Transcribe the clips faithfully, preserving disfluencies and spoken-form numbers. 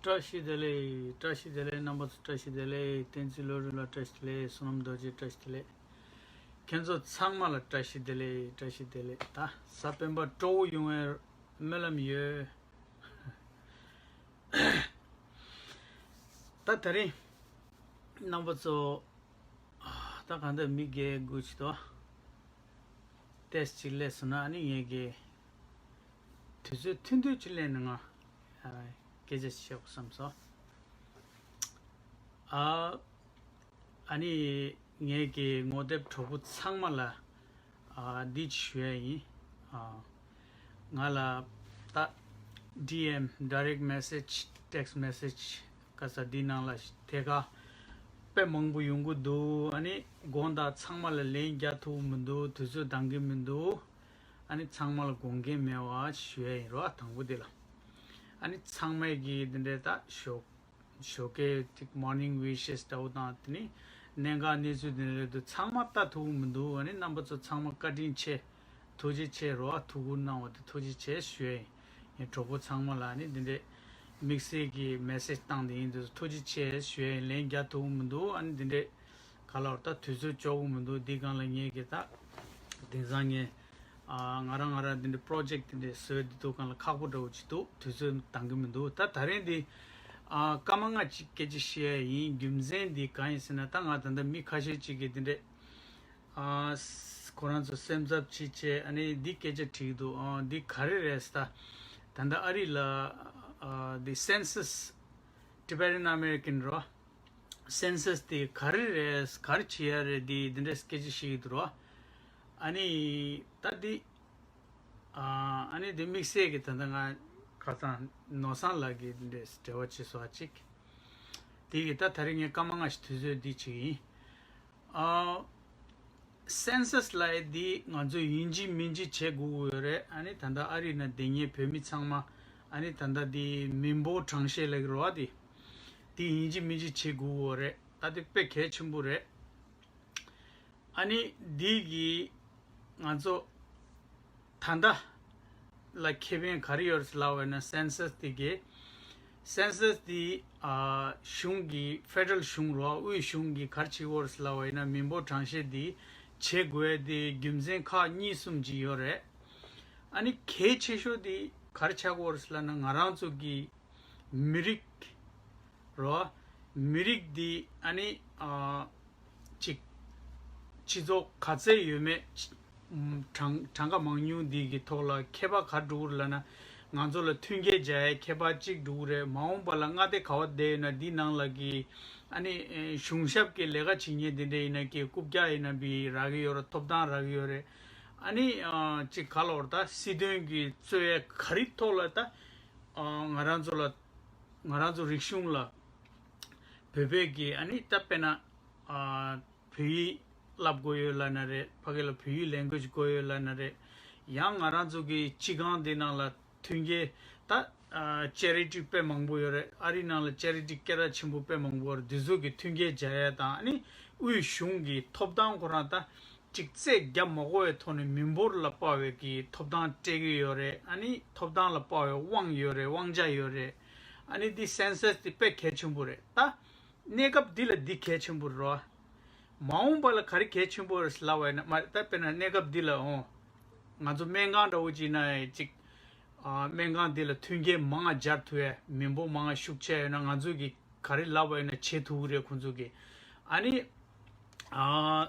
བཀྲ་ཤིས་བདེ་ལེགས། བཀྲ་ཤིས་བདེ་ལེགས། རྣམ་པ་ཚོ་བཀྲ་ཤིས་བདེ་ལེགས། བསྟན་འཛིན་བློ་གྲོས་ལགས་བཀྲ་ཤིས་བདེ་ལེགས། བསོད་ནམས་རྡོ་རྗེ་བཀྲ་ཤིས་བདེ་ལེགས། ཁྱེད་ཚོ་ཚང་མ་ལ་བཀྲ་ཤིས་བདེ་ལེགས། བཀྲ་ཤིས་བདེ་ལེགས། ད་གཟའ་སྤེན་པ་སྤྲོ་བོ་ཡོང་བའི་སྨོན་ལམ་ཡོད། ད་དེ་རིང་རྣམ་པ་ཚོ་ད་གང་ལྟར་མི་བརྒྱད་དགུ་ཅིག་ཏུ་ཏེས་ཅིག་སླེབས་སོང་ན། ཨ་ནི་ངས་ཀྱི་དུས་ཚོད་ཐུང་ཐུང་ཅིག་ལེན་ནས་ང་ཨ་སྐད་ཆ་བཤད་དགོས་བསམ་སོང་། ཨ་ཨ་ནི་ངས་ཀྱི་ངོ་དེབ་གྲོགས་པོ་ཚང་མ་ལ་ཨ་འདི་ཞུ་ཡ་ཡིན། ཨ་ང་ལ་ད་ཌི་ཨེམ་direct message, text message ག་ས་འདི་ནང་ལ་ཐད་ཀར་དཔེ་མང་པོ་ཡོང་གི་འདུག་ཨ་ནི་དགོངས་དག་ཚང་མ་ལ་ལན་རྒྱག་ཐུབ་མི་འདུག་དུས་ཚོད་འདང་གི་མི་འདུག་ཨ་ནི་ཚང་མ་ལ་དགོངས་འགལ་མེད་པ་ཞུ་ཡ་ཡིན་རོ། ཨ་དང་པོ་འདི་ལ་ཨ་ནི་ཚང་མས་ཀྱི་འདི་འདྲའི་ད་ཞོགས་ཞོགས་ཀའི་ཅིག་morning wishes འདྲ་བོ་དང་། དེ་ནི་གནད་འགག་གནས་ཚུལ་དེ་འདྲ་རེད་འདུག་ཚང་མ་ལྟ་ཐུབ་མི་འདུག་ཨ་ནི་རྣམ་པ་ཚོ་ཚང་མ་བཀའ་དྲིན་ཆེ། ཐུགས་རྗེ་ཆེ་རོ། ཨ་ཐུགས་ཁུར་གནང་བ་དེ་ཐུགས་རྗེ་ཆེ་ཞུ་ཡ་ཡིན། ངའི་གྲོགས་པོ་ཚང་མ་ལ་ཨ་ནི་འདི་འདྲའི་དམིགས་བསལ་གྱི་message བཏང་དེ་ཡིན་དུས་ཐུགས་རྗེ་ཆེ་ཞུ་ཡ་ཡིན། ལན་རྒྱག་ཐུབ་མི་འདུག་ཨ་ནི་འདི་འདྲའི་ག་ལ་བར་ད་དུས་ཚོད་ལྕོགས་གི་མི་འདུག་འདི་སྒང་ལ་ངས་ཀྱི་ད་དེང་སང་ངས་ཨ་ང་རང་ང་རང་འདི་འདྲའི་project འདི་འདྲའི་བཟོས་འདི་འདུག་སྒང་ལ་ཁག་པོ་འདྲ་བོ་ཅིག་འདུག་དུས་ཚོད་འདང་གི་མི་འདུག་ད་ད་རིང་འདི་ཨ་སྐར་མ་ལྔ་ཅིག་སྐད་ཆ་བཤད་ཡ་ཡིན། རྒྱུ་མཚན་འདི་གང་ཡིན་ཟེར་ན། ད་ང་ད་ལྟ་མི་ཁ་ཤས་ཅིག་གིས་འདི་འདྲའི་ཨ་ཁོ་རང་ཚོ་སེམས་འཚབ་བྱེད་བྱེད་ཨ་ནི་འདི་སྐད་ཆ་དྲིས་འདུག་ཨ་འདི་ག་རེ་རེད་ཟེར། ད་ད་ལྟ་ཨ་རི་ལ་ཨ་འདི་census, Tibetan American རོ། census དེ་ག་རེ་རེད། ག་རེ་བྱེད་ཡ་རེད། དེ་དེ་འདྲས་སྐད་ཆ་བཤད་ཀྱི་འདུག་རོ། ཨ་ནི་ད་དེ་ཨ་ཨ་ནི་དེ་དམིགས་བསལ་གྱི་ད་ལྟ་ང་ཁ་སང་ནོར་བཟང་ལགས་ཀྱིས་དེ་འདྲས་འབྲེལ་བ་བྱས་སོང་བ་ཅིག་དེ་གི་ད་ད་རེས་ངས་སྐར་མ་ལྔ་ཞིག་དུས་ཚོད་འདི་བྱེད་ཀྱི་ཡིན། ཨ། census ལབ་ཡ་འདི་ང་ཚོས་ཡིན་གཅིག་མིན་གཅིག་བྱེད་དགོས་ཀྱི་ཡོད་རེད། ཨ་ནི་ད་ལྟ་ཨ་རི་ནང་བསྡད་མཁན་བོད་མི་ཚང་མ་ཨ་ནི་ད་ལྟ་འདི་མི་འབོར་གྲངས་བཤེར་ལབ་ཀྱི་རེད་བ། འདི་འདི་ཡིན་གཅིག་མིན་གཅིག་བྱེད་དགོས་ཀྱི་ཡོད་རེད། ད་འདི་དཔེ་གལ་ཆེན་པོ་རེད། ཨ་ནི་འདི་གི་ང་ཚོ་ད་ལྟ་ལ་ཁེ་ཕན་ག་རེ་ཡོད་རེད་ལབ་པ་ཡིན་ན། census དེ་གའི་census དེ་ཨ་གཞུང་གི་federal གཞུང་རོ། དབུས་གཞུང་གིས་ག་རེ་བྱེད་ཀྱི་ཡོད་རེད་ལབ་པ་ཡིན་ན། མི་འབོར་གྲངས་བཤེར་དེ་བྱེད་དགོས་དེ་རྒྱུ་མཚན་ཁག་གཉིས་གསུམ་ཅིག་ཡོད་རེད། ཨ་ནི་གལ་ཆེ་ཤོས་དེ་ག་རེ་ཆགས་ཀྱི་ཡོད་རེད་ལབ་ན། ང་རང་ཚོ་གི་མི་རིགས་རོ། མི་རིགས་འདི་ཨ་ནི་ཨ་ཅིག་སྤྱི་ཚོགས་ག་ཚད་ཡོད་མེད། གྲངས་གྲངས་ཀ་མང་ཉུང་འདི་གི་ཐོག་ལ་ཁྱད་པར་ག་རེ་འགྲོ་གི་རེད་ལབ་ན། ང་ཚོ་ལ་མཐུན་རྐྱེན་སྦྱར་ཡའི་ཁྱད་པར་གཅིག་འགྲོ་གི་རེད། མ་འོངས་པ་ལ་མངའ་སྡེ་ག་བ་བསྡད་ཡོད་ན་འདི་ནང་ལ་གི་ཨ་ནི་གཞུང་ཞབས་ཀྱི་ལས་ཀ་བྱེད་མཁན་དེ་འདྲ་ཡིན་ན་གི་རྐུབ་བཀྱག་ཡིན་ན་བི་རག་གི་ཡོད་རེད། ཐོབ་ཐང་རག་གི་ཡོད་རེད། ཨ་ནི་ཅིག་ག་ལབ་དགོས་རེད། ད་སྲིད་དོན་གྱི་རྩོད་ཡ་ག་རེ་ཐོག་ལ་ད་ང་རང་ཚོ་ལ་ང་རང་ཚོ་རིག་གཞུང་ལ་བོད་པའི་གི་ཨ་ནི་ད་དཔེར་ན་ཨ་བོད་ཡིག་བསླབ་དགོས་ཡོད་ལབ་ན་རེད། ཕ་གི་ལ་བོད་ཡིག་language དགོས་ཡོད་ལབ་ན་རེད། ཡང་ང་རང་ཚོ་གི་སྤྱི་ཁང་འདི་ནང་ལ་མཐུན་རྐྱེན་ད་ཨ་charity དཔེ་མང་པོ་ཡོད་རེད། ཨ་རི་ནང་ལ་charity སྐད་གྲགས་ཆེན་པོ་དཔེ་མང་པོ་ཡོད་རེད། འདི་ཚོ་གི་མཐུན་རྐྱེན་སྦྱར་ཡ་དང་། ཨ་ནི་དབུས་གཞུང་གི་ཐོབ་ཐང་ཁོ་རང་ད་ཅིག་རྩོད་རྒྱག་མ་དགོས་པའི་ཐོག་ནས་མི་འབོར་ལ་དཔག་པའི་གི་ཐོབ་ཐང་སྤྲད་ཀྱི་ཡོད་རེད། ཨ་ནི་ཐོབ་ཐང་ལ་དཔག་པའི་དབང་ཡོད་རེད། དབང་ཆ་ཡོད་རེད། ཨ་ནི་འདི་census འདི་དཔེ་གལ་ཆེན་པོ་རེད། ད་གནས་སྐབས་འདི་ལ་འདི་གལ་ཆེན་པོ་རེད་རོ། མ་འོངས་པ་ལ་ག་རེ་གལ་ཆེན་པོ་རེད་ལབ་པ་ཡིན་ན། མ་ད་དཔེར་ན་གནས་སྐབས་འདི་ལ་འོང་། ང་ཚོ་སྨན་ཁང་འདྲ་བོ་ཅིག་ན་ཅིག་ཨ་སྨན་ཁང་འདི་ལ་མཐུན་རྐྱེན་མང་ང་སྦྱར་ཐུབ་ཡ། མི་འབོར་མང་ང་ཤུགས་ཆེ་ཡོད་ན་ང་ཚོ་གི་ག་རེ་ལབ་པ་ཡིན་ན་བྱེད་ཐུབ་ཀྱི་རེད་ཁོང་ཚོ་གིས། ཨ་ནི་ཨ་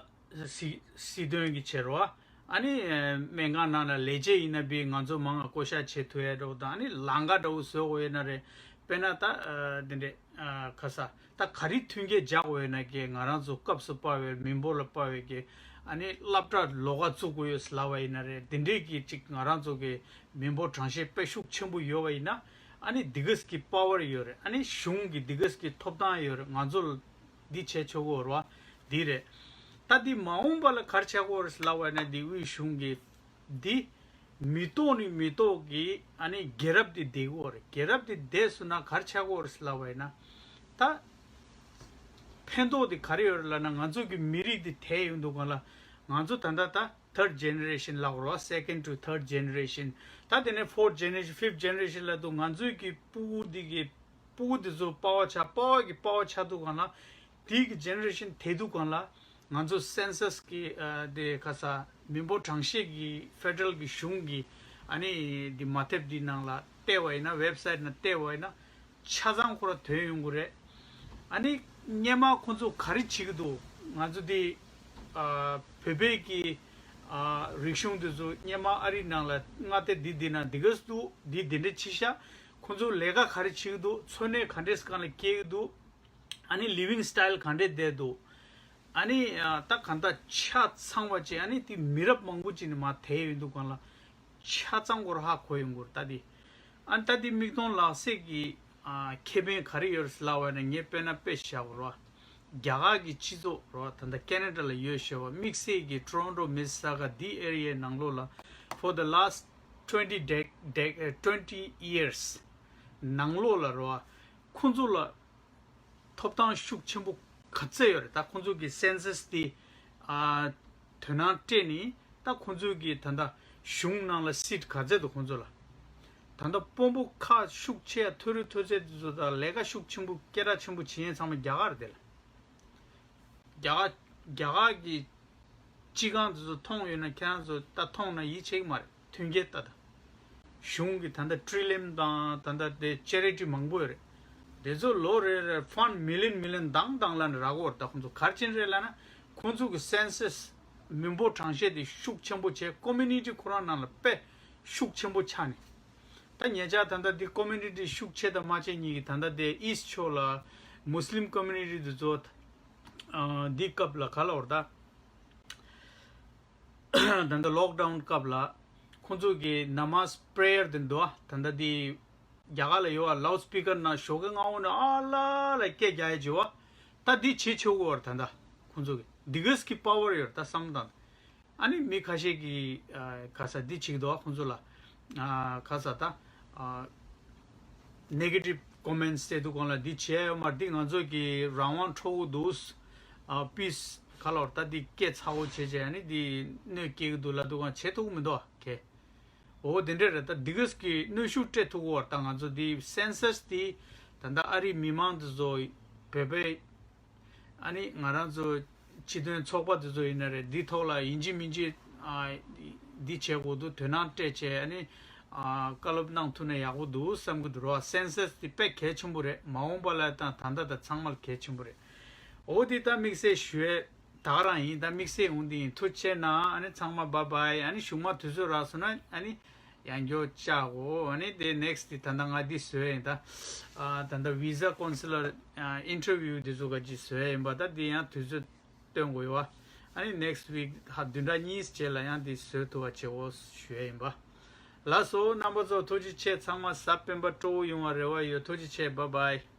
སྲིད་སྲིད་དོན་གྱི་ཆེད་རོ། ཨ་ནི་སྨན་ཁང་ནང་ལ་ལས་བྱེད་ཡིན་ན་བི་ང་ཚོ་མང་ང་བསྐོ་བཞག་བྱེད་ཐུབ་ཡ་འདྲ་བོ་དང་། ཨ་ནི་ལམ་ཁ་འདྲ་བོ་བཟོ་དགོས་ཡོད་ན་རེད། དཔེར་ན་ད་ཨ་འདི་འདྲས་ཨ་ག་ས་ད་ག་རེ་མཐུན་རྐྱེན་སྦྱར་དགོས་ཡོད་ན་གི་ང་རང་ཚོ་སྐབས་སུ་བབས་པའི་མི་འབོར་ལ་དཔག་པའི་གི་ཨ་ནི་སློབ་གྲྭ་ལོགས་ཀ་བཙུགས་དགོས་ཡོད་ལབ་པ་ཡིན་ན་རེད། འདི་འདྲས་གི་ཅིག་ང་རང་ཚོ་གི་མི་འབོར་གྲངས་བཤེར་དཔེ་ཤུགས་ཆེན་པོ་ཡོད་པ་ཡིན་ན། ཨ་ནི་འདི་གས་ཀྱི་པ་ཝར་ཡོད་རེད། ཨ་ནི་གཞུང་གི་འདི་གས་ཀྱི་ཐོབ་ཐང་ཡོད་རེད། ང་ཚོ་ལ་འདི་བྱས་ཆོག་གི་ཡོད་རེད་བ། འདི་རེད། ད་འདི་མ་འོངས་པ་ལ་ག་རེ་ཆགས་ཀྱི་ཡོད་རེད་ལབ་པ་ཡིན་ན། འདི་དབུས་གཞུང་གི་འདི་མི་ཐོག་ནས་མི་ཐོག་གི་ཨ་ནི་རྒྱལ་རབས་འདི་བསྡད་ཀྱི་ཡོད་རེད། རྒྱལ་རབས་འདི་བསྡད་སོང་ན་ག་རེ་ཆགས་ཀྱི་ཡོད་རེད་ལབ་པ་ཡིན་ན། ད་ཕན་ཐོགས་འདི་ག་རེ་ཡོད་རེད་ལབ་ན། ང་ཚོ་གི་མི་རིགས་འདི་དར་ཡོང་དུས་སྒང་ལ་ང་ཚོ་ད་ལྟ་ད་third generation ལབ་དགོས་རེད། second to third generation། ད་དེ་ནས་fourth generation, fifth generation ལབ་དུས་ང་ཚོའི་གི་སྤུ་གུ་འདི་གི་ སྤུ་གུ་དེ་ཚོ་པ་ཝ་ཆགས། པ་ཝ་གི་པ་ཝ་ཆགས་དུས་སྒང་ལ། དེའི་གི་ཇེ་ནེ་རེ་ཤན་དེ་དུས་སྒང་ལ། ང་ཚོ་སེན་སས་གི་ཨ་དེ་ག་ས་མི་འབོར་གྲངས་བཤེར་གི་ཕེ་ཌེ་རལ་གི་གཞུང་གི་ཨ་ནི་དེ་མ་དེབ་དེ་ནང་ལ་བལྟས་པ་ཡིན་ན། ཝེབ་སའིཊ་ནང་བལྟས་པ་ཡིན་ན། ཆ་ཚང་ཁོ་ར་ཐོན་ཡོང་གི་རེད། ཨ་ནི་སྔོན་མ་ཁོ་ཚོ་ག་རེ་བྱེད་ཀྱི་འདུག་ང་ཚོ་འདི་ཨ་བོད་པའི་གི་ཨ་རིག་གཞུང་འདི་ཚོ་སྔོན་མ་ཨ་རི་ནང་ལ་མངའ་སྡེ་འདི་འདི་ན་འདི་ག་ཙམ་འདུག་འདི་འདི་འདྲ་ཆེ་ཤག་ཁོ་ཚོ་ལས་ཀ་ག་རེ་བྱེད་ཀྱི་འདུག་འཚོ་གནས་ག་འདྲས་སྒང་ལ་སྐྱེལ་གྱི་འདུག་ཨ་ནི་ལི་ཝིང་སི་ཊལ་ག་འདྲས་བསྡད་འདུག་ཨ་ནི་ཨ་ད་གང་ལྟར་ཆ་ཚང་བ་ཅིག་ཨ་ནི་དེ་མི་རབས་མང་པོ་ཅིག་ནས་མར་དེད་ཡོང་དུས་སྒང་ལ། ཆ་ཚང་སྐོར་ཧ་གོ་ཡོང་གི་རེད། ད་དེ་ཨ་ནི་ད་དེ་མིག་མཐོང་ལག་ཟིན་གྱི་ཨ་ཁེ་ཕན་ག་རེ་ཡོད་རེད་ལབ་པ་ཡིན་ན། ངས་དཔེར་ན་དཔེ་བཞག་པ་རེད་བ། རྒྱ་གར་གྱི་སྤྱི་ཚོགས་རེད་བ། ད་ལྟ་ཁེ་ན་ཌ་ལ་ཡོད་བྱས་པ། དམིགས་བསལ་གྱི་ཊོ་རོན་ཊོ་མི་སི་ས་ག་འདི་ཨེ་རི་ཡའི་ནང་ལོགས་ལ། for the last twenty dec dec twenty years ནང་ལོགས་ལ་རེད་བ། ཁོང་ཚོ་ལ་ཐོབ་ཐང་ཤུགས་ཆེན་པོ་ག་ཚད་ཡོད་རེད། ད་ཁོང་ཚོ་གི་སེན་སས་དེ་ཨ་དོ་སྣང་སྤྲད་ནས། ད་ཁོང་ཚོ་གི་ད་ལྟ་གཞུང་ནང་ལ་སིཊ་ག་ཚད་འདུག་ཁོང་ཚོ་ལ། ད་ལྟ་དཔོན་པོ་ཁག་ཤུགས་ཆེ་ཡ་མཐོ་རིམ་མཐོ་ཚད་དེ་ཚོ་དང་ལས་ཀ་ཤུགས་ཆེན་པོ་སྐད་གྲགས་ཆེན་པོ་བྱེད་མཁན་ཚང་མ་རྒྱ་གར་རེད་དེ་ལ། རྒྱ་གར་རྒྱ་གར་གྱི་སྤྱི་ཁང་དེ་ཚོ་མཐོང་ཡོད་ན། ཁྱེད་རང་ཚོ་ད་མཐོང་ན་ཡིད་ཆེས་ཀྱི་མ་རེད། མཐུན་རྐྱེན་ལྟ་ད། གཞུང་གི་ད་ལྟ་ཊི་རི་ལི་ཡན་དང་ད་ལྟ་དེ་ཅེ་རི་ཊི་མང་པོ་ཡོད་རེད། དེ་ཚོ་ལོ་རེ་རེ་ཕན་མི་ལི་ཡན་མི་ལི་ཡན་དང་དང་ལ་ནས་རག་གི་ཡོད་རེད། ད་ཁོང་ཚོ་ག་རེ་བྱས་རེད་ལབ་ན། ཁོང་ཚོ་གི་སེན་སས་མི་འབོར་གྲངས་བཤེར་དེ་ཤུགས་ཆེན་པོ་བྱས། ཀོ་མུ་ནི་ཊི་ཁོ་རང་ནང་ལ་དཔེ་ཤུགས་ཆེན་པོ་ཆགས་ནས། ད་ཉེ་ཆར་ད་ལྟ་འདི་ཀོ་མུ་ནི་ཊི་ཤུགས་ཆེ་དང་མ་ཆེ་གཉིས་ཀྱི་ད་ལྟ་དེ་ཨིསཊ་ཕྱོགས་ལ་མུ་སི་ལིམ་ཀོ་མུ་ནི་ཊི་དེ་ཚོ་ཨ་འདི་སྐབས་ལ་ག་ལབ་དགོས་རེད་ད། ད་ལྟ་ལོག་ཌའུན་སྐབས་ལ་ཁོང་ཚོ་གི་ནམ་མཱས་པྲེ་ཡར་དེ་འདུག་ཨ། ད་ལྟ་འདི་རྒྱ་གར་ལ་ཡོད་པ། ལའུཌ་སི་པི་ཀར་ནང་ཞོགས་ཀས་སྔ་པོ་ནས་ཨ་ལ་ལ་སྐད་རྒྱག་ཡ་བྱེད་པ། ད་འདི་བྱེད་ཆོག་གི་ཡོད་རེད། ད་ལྟ་ཁོང་ཚོ་གི་འདི་གས་ཀྱི་པ་ཝར་ཡོད་རེད། ད་བསམ་བློ་བཏང་། ཨ་ནི་མི་ཁ་ཤས་ཀྱིས་ཨ་ག་ས་འདི་བྱེད་ཀྱི་འདུག་ཁོང་ཚོ་ལ་ཨ་ག་ས་ད་ཨ་ནེ་གེ་ཊིབ་ཀོ་མེན་ཊི་སྤྲད་དུས་སྒང་ལ་འདི་བྱས་ཡོད་མ་རེད། འདི་ང་ཚོ་གི་རང་དབང་འཕྲོག་གི་འདུག་ཨ་པི་སི་ག་ལབ་དགོས་རེད་ད། འདི་སྐད་ཚ་པོ་བྱས་བྱས། ཨ་ནི་འདི་གནོད་སྐྱེལ་གྱི་འདུག་ལབ་དུས་སྒང་བྱེད་ཐུབ་ཀྱི་མི་འདུག་ཨ། ཁེ་འོ་དེ་འདྲས་རེད། ད་འདི་གས་ཀྱི་གནོན་ཤུགས་སྤྲད་ཐུབ་ཀྱི་ཡོད་རེད། ད་ང་ཚོ་འདི་སེན་སས་འདི་ད་ལྟ་ཨ་རིའི་མི་མང་འདི་ཚོ་བོད་པའི་ཨ་ནི་ང་རང་ཚོ་སྤྱི་མཐུན་ཚོགས་པ་དེ་ཚོ་ཡིན་ན་རེད། འདི་ཐོག་ལ་ཡིན་གཅིག་མིན་གཅིག་ཨ་འདི་བྱེད་དགོས་འདུག་དོ་སྣང་སྤྲད་བྱས། ཨ་ནི་ཨ་བཀའ་སློབ་གནང་ཐུབ་ན་ཡག་པོ་འདུག་བསམ་གྱི་འདུག་རོ། སེན་སས་འདི་དཔེ་གལ་ཆེན་པོ་རེད། མ་འོངས་པ་ལ་དང་ད་ལྟ་དང་ཚང་མ་ལ་གལ་ཆེན་པོ་རེད། འོ་འདི་ད་དམིགས་བསལ་ཞུ་ཡས་ད་ག་རང་ཡིན། ད་དམིགས་བསལ་འོང་འདི་ཡིན། ཐུགས་རྗེ་ཆེ་གནང་། ཨ་ནི་ཚང་མ་བྷའི་བྷའི། ཨ་ནི་གཞུག་མ་དུས་ཚོད་རག་སོང་ན་ཨ་ནི་ཡང་བསྐྱར་བཅར་གོ། ཨ་ནི་དེ་ནེག་སི་ཊི་དེ་ད་ལྟ་ང་འདི་བཟོས་ཡིན་ད། ཨ་ད་ལྟ་ཝི་ཟ་ཀོན་སི་ལར་ཨ་ཨིན་ཊར་བིའུ་དེ་ཚོ་ག་ཅིག་བཟོས་ཡིན་པ། ད་འདི་ཡང་དུས་ཚོད་སྟོན་དགོས་ཡོད་པ། ཨ་ནི་ནེག་སི་ཊི་ཝིག་ཧ་བདུན་ཕྲག་གཉིས་རྗེས་ལ་ཡང་འདི་བཟོ་ཐུབ་པ་བྱེད་འོ་ཞུ་ཡ་ཡིན་པ། ལགས་སོ། རྣམ་པ་ཚོ་ཐུགས་རྗེ་ཆེ། ཚང་མ་གཟའ་སྤེན་པ་སྤྲོ་བོ་ཡོང་བ་རེ་བ་ཡོད། ཐུགས་རྗེ་ཆེ། བྷའི་བྷའི།